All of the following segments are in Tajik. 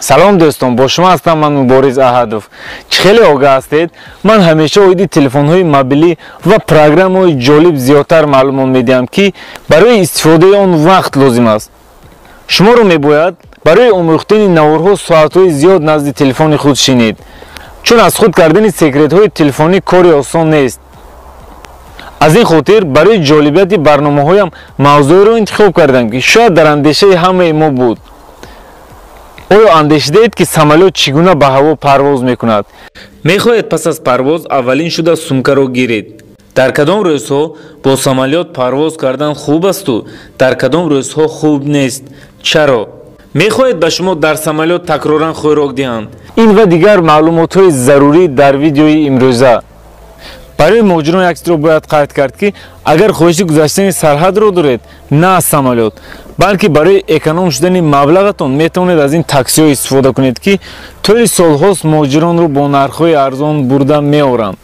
Салом дӯстон, бо шумо ҳастам ман Мубориз Аҳадов. Чӣ хеле огаҳ ҳастед, ман ҳамеша оиди телефонҳои мобилӣ ва программаҳои ҷолиб зиёдтар маълумот медиҳам, ки барои истифодаи он вақт лозим аст. Шуморо мебояд барои омӯхтани наворҳо соатҳои зиёд назди телефони худ шинед, чун аз худ кардани секретҳои телефонӣ кори осон нест. Аз ин хотир барои ҷолибияти барномаҳоям мавзӯеро интихоб кардам, ки шояд дар андешаи ҳамаи мо буд. Оё андешидаед, ки самолёт чӣ гуна ба ҳаво парвоз мекунад? Мехоҳед пас аз парвоз аввалин шуда сумкаро гиред? Дар кадом рӯзҳо бо самолёт парвоз кардан хуб асту дар кадом рӯзҳо хуб нест? Чаро? Мехоҳед ба шумо дар самолёт такроран хӯрок диҳанд? Ин ва дигар маълумотҳои зарурӣ дар видеои имрӯза. Барои муҳоҷирон як чизро бояд қайд кард, ки агар хоҳиши гузаштани сарҳадро доред, на аз самолёт, балки барои эконом шудани маблағатон метавонед аз ин таксиҳо истифода кунед, ки тӯли солҳост муҳоҷиронро бо нархҳои арзон бурда меоранд.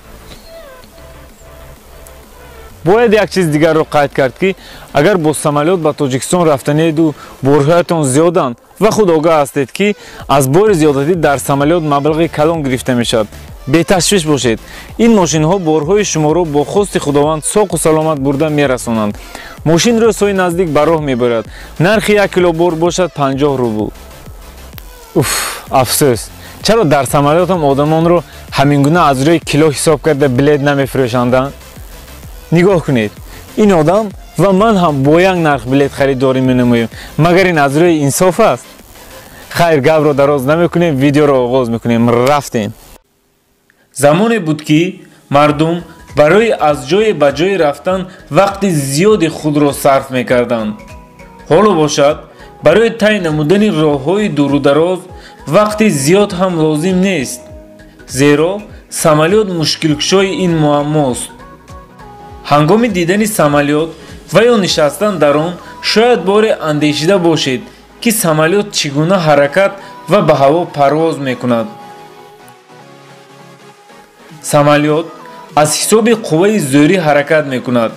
Бояд як чиз дигарро қайд кард, ки агар бо самолёт ба Тоҷикистон рафтанеду борҳоятон зиёданд ва худ огаҳ ҳастед, ки аз бори зиёдатӣ дар самолёт маблағи калон гирифта мешавад, беташвиш бошед. Ин мошинҳо борҳои шуморо бо хости Худованд соқу саломат бурда мерасонанд. Мошин рӯзҳои наздик ба роҳ мебарад. Нархи 1 кило бор бошад 50 рубл. Уф, афсӯс! Чаро дар самолётам одамонро ҳамин гуна аз рӯи кило ҳисоб карда билет намефурӯшанданд? Нигоҳ кунед, ин одам ва ман ҳам бо як нарх билет харидорӣ менамоем. Магар ин аз рӯи инсоф аст? Хайр, гапро дароз намекунем, видеоро оғоз мекунем. Рафтем. Замоне буд, ки мардум барои аз ҷое ба ҷое рафтан вақти зиёди худро сарф мекарданд. Ҳоло бошад, барои тай намудани роҳҳои дурудароз вақти зиёд ҳам лозим нест, зеро самолёт мушкилкушои ин муаммост. Ҳангоми дидани самолёт ва ё нишастан дар он шояд боре андешида бошед, ки самолёт чӣ гуна ҳаракат ва ба ҳаво парвоз мекунад. Самолёт аз ҳисоби қувваи зӯрӣ ҳаракат мекунад.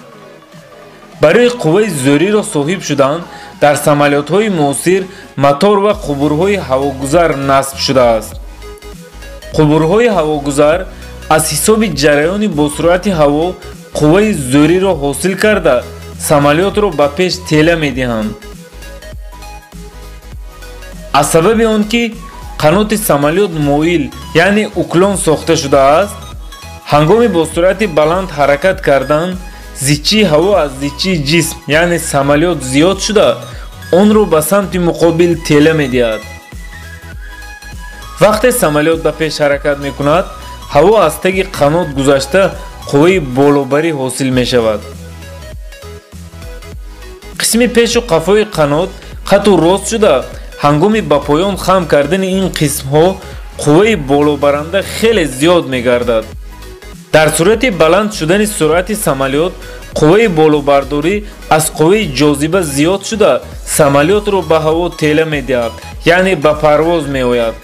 Барои қувваи зӯриро соҳиб шудан дар самолётҳои муосир мотор ва қубурҳои ҳавогузар насб шудааст. Қубурҳои ҳавогузар аз ҳисоби ҷараёни босуръати ҳаво қувваи зӯриро ҳосил карда самолётро ба пеш тела медиҳанд. Аз сабаби он ки қаноти самолёт моил, яъне уклон сохта шудааст, ҳангоми бо суръати баланд ҳаракат кардан зичии ҳаво аз зичии ҷисм, яъне самолёт зиёд шуда онро ба самти муқобил тела медиҳад. Вақте самолёт ба пеш ҳаракат мекунад, ҳаво аз таги қанот гузашта қувваи болобарӣ ҳосил мешавад. Қисми пешу қафои қанот қату рост шуда ҳангоми ба поён хам кардани ин қисмҳо қувваи болобаранда хеле зиёд мегардад. Дар сурати баланд шудани суръати самолёт қувваи болобардорӣ аз қувваи ҷозиба зиёд шуда самолётро ба ҳаво тела медиҳад, яъне ба парвоз меояд.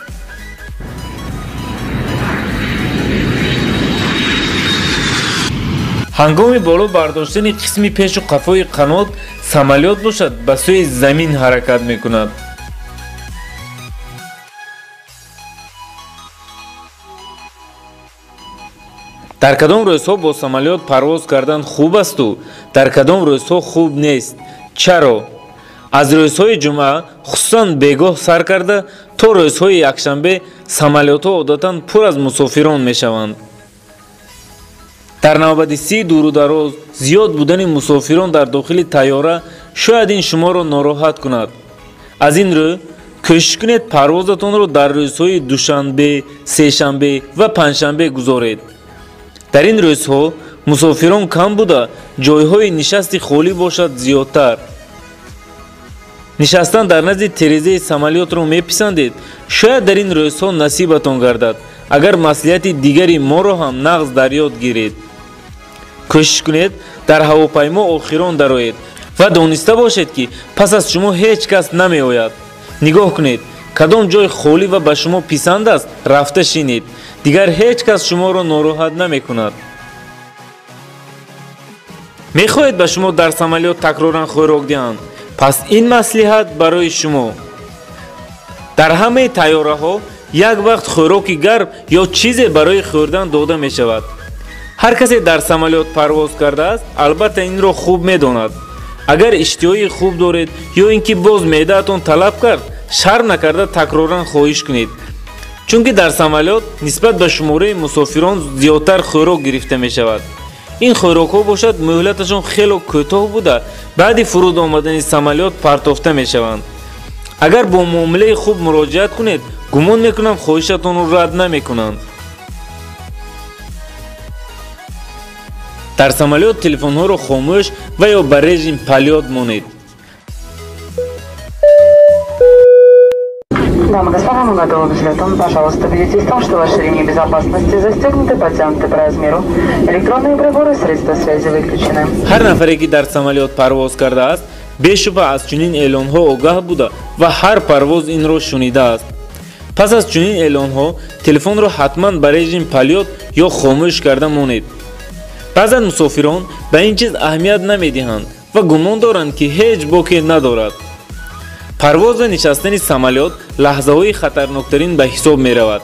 Ҳангоми боло бардоштани қисми пешу қафои қанот самолёт бошад ба сӯи замин ҳаракат мекунад. Дар кадом рӯзҳо бо самолёт парвоз кардан хуб асту дар кадом рӯзҳо хуб нест? Чаро? Аз рӯзҳои ҷумъа, хусусан бегоҳ сар карда то рӯзҳои якшанбе самолётҳо одатан пур аз мусофирон мешаванд. Дар навбати дурудароз зиёд будани мусофирон дар дохили тайёра шояд ин шуморо нороҳат кунад. Аз ин рӯ кӯшиш кунед парвозатонро дар рӯзҳои душанбе, сешанбе ва панҷшанбе гузоред. Дар ин рӯзҳо мусофирон кам буда, ҷойҳои нишасти холӣ бошад зиёдтар. Нишастан дар назди терезаи самолётро меписандед, шояд дар ин рӯзҳо насибатон гардад, агар маслиҳати дигари моро ҳам нағз дар ёд гиред. Кӯшиш кунед дар ҳавопаймо охирон дароед ва дониста бошед, ки пас аз шумо ҳеҷ кас намеояд. Нигоҳ кунед, кадом ҷой холӣ ва ба шумо писанд аст, рафта шинед. Дигар ҳеҷ кас шуморо нороҳат намекунад. Мехоҳед ба шумо дар самолёт такроран хӯрок диҳанд? Пас ин маслиҳат барои шумо. Дар ҳамаи тайёраҳо як вақт хӯроки гарм ё чизе барои хӯрдан дода мешавад. Ҳар касе дар самолёт парвоз кардааст, албатта инро хуб медонад. Агар иштиҳои хуб доред ё ин ки боз меъдаатон талаб кард, шарм накарда такроран хоҳиш кунед. Чунки дар самолёт нисбат ба шумораи мусофирон зиёдтар хӯрок гирифта мешавад. Ин хӯрокҳо бошад муҳлаташон хело кӯтоҳ буда, баъди фуруд омадани самолёт партофта мешаванд. Агар бо муомилаи хуб муроҷиат кунед, гумон мекунам хоҳишатонро рад намекунанд. Дар самолёт телефонҳоро хомӯш ва ё ба режим полёт монед. Дамы и господа, мы готовы к взлету. Пожалуйста, убедитесь в том, что ваши ремни безопасности застегнуты, потянуты по размеру. Электронные приборы, средства связи выключены. Ҳар нафаре ки дар самолёт парвоз кардааст, бешубҳа аз чунин эълонҳо огаҳ буда ва ҳар парвоз инро шунидааст. Пас аз чунин эълонҳо телефонро ҳатман ба режим полёт ё хомӯш карда монед. Баъзан мусофирон ба ин чиз аҳамият намедиҳанд ва гумон доранд, ки ҳеҷ боке надорад. Парвоз ва нишастани самолёт лаҳзаҳои хатарноктарин ба ҳисоб меравад.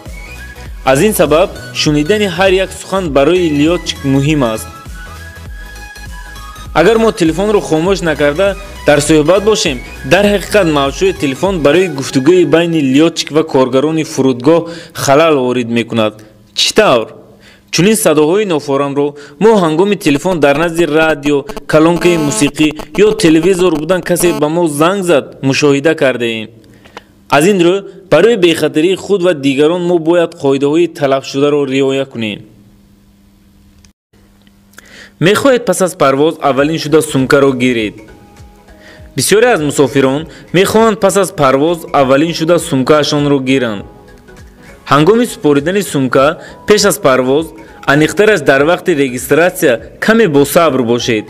Аз ин сабаб шунидани ҳар як сухан барои лётчик муҳим аст. Агар мо телефонро хомӯш накарда дар суҳбат бошем, дар ҳақиқат мавҷҳои телефон барои гуфтугӯи байни лётчик ва коргарони фурудгоҳ халал ворид мекунад. Чӣ тавр? Чунин садоҳои нофорамро мо ҳангоми телефон дар назди радио, калонкаи мусиқӣ ё телевизор будан касе ба мо занг зад мушоҳида кардаем. Аз ин рӯ барои бехатарии худ ва дигарон мо бояд қоидаҳои талабшударо риоя кунем. Мехоҳед пас аз парвоз аввалин шуда сумкаро гиред? Бисёре аз мусофирон мехоҳанд пас аз парвоз аввалин шуда сумкаашонро гиранд. Ҳангоми супоридани сумка пеш аз парвоз, аниқтараш дар вақти регистратсия каме босабр бошед.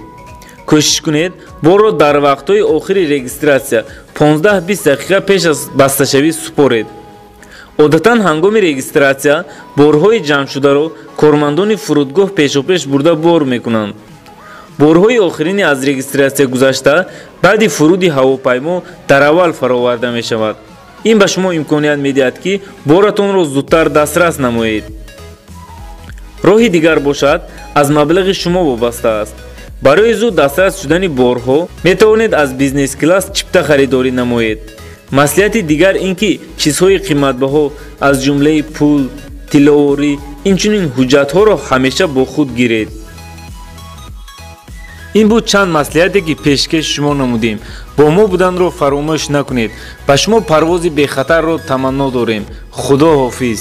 Кӯшиш кунед борро дар вақтҳои охири регистратсия 15-20 дақиқа пеш аз басташавӣ супоред. Одатан ҳангоми регистратсия борҳои ҷамъшударо кормандони фурудгоҳ пешопеш бурда бор мекунанд. Борҳои охирини аз регистратсия гузашта баъди фуруди ҳавопаймо дар аввал фароварда мешавад. Ин ба шумо имконият медиҳад, ки боратонро зудтар дастрас намоед. Роҳи дигар бошад аз маблағи шумо вобаста аст. Барои зуд дастрас шудани борҳо метавонед аз бизнес-класс чипта харидорӣ намоед. Маслиҳати дигар ин ки чизҳои қиматбаҳо аз ҷумлаи пул, тилловорӣ, инчунин ҳуҷҷатҳоро ҳамеша бо худ гиред. Ин буд чанд маслиҳате ки пешкаши шумо намудем. Бо мо буданро фаромӯш накунед. Ба шумо парвози бехатарро таманно дорем. Худо ҳофиз.